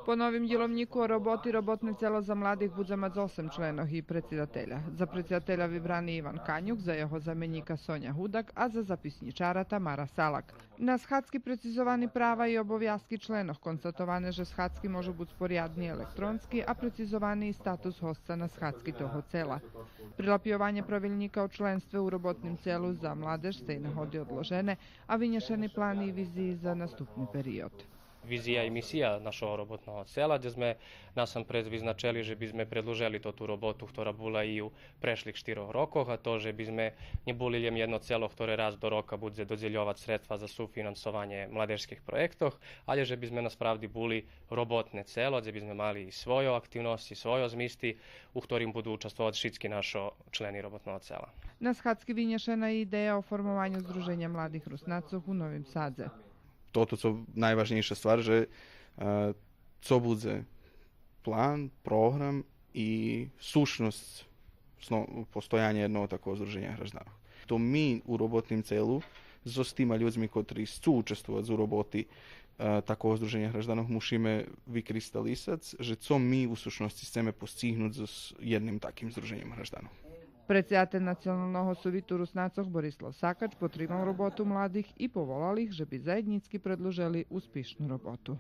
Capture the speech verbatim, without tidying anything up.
По новим дїловнїку о роботи роботне цело за младих будзе мац осем членох и предсидателя. За предсидателя вибрани Иван Канюк, за його заменїка Соня Гудак, а за записнїчара Тамара Салак. На схадзки прецизовани права и обовязки членох, констатоване же схадзки можу буц порядни електронски, а прецизовани и статус госца на схадзки того цела. Прилапйованє правилнїка о членстве у роботним целу за младеж з тей нагоди одложене, а винєшени плани и визиї за наступни период. Визия и мисия нашого роботного цела, дзе зме насампредз визначели же би зме предлужели тоту роботу хтора була и у прешлих штирох рокох, а то же би зме нє були лєм єдно цело хторе раз до рока будзе додзельовац средства за суфинансованє младежских проєктох, але же би зме насправди були роботне цело, дзе би зме мали и свойо активносци, свойо змисти, у хторим буду участвовац шицки нашо члени роботного цела. На схадзки винєшена и идея о формованю Здруженя младих Руснацох у Новим Садзе. Тото цо найважнєйша ствар, же, е, цо будзе план, програм и сушносц сно-, постоянє єдного такого здруженя гражданох. То ми у роботним целу зоз тима людзми котри сцу участвовац у роботи, е, такого здруженя гражданох мушиме викристалисац же цо ми у сушносци сцеме постигнуц зоз єдним таким здруженьом гражданох. Предсидатель Националного совиту Руснацох Борислав Сакач потримал роботу младих и поволал их же би заєднїцки предлужели успишну роботу.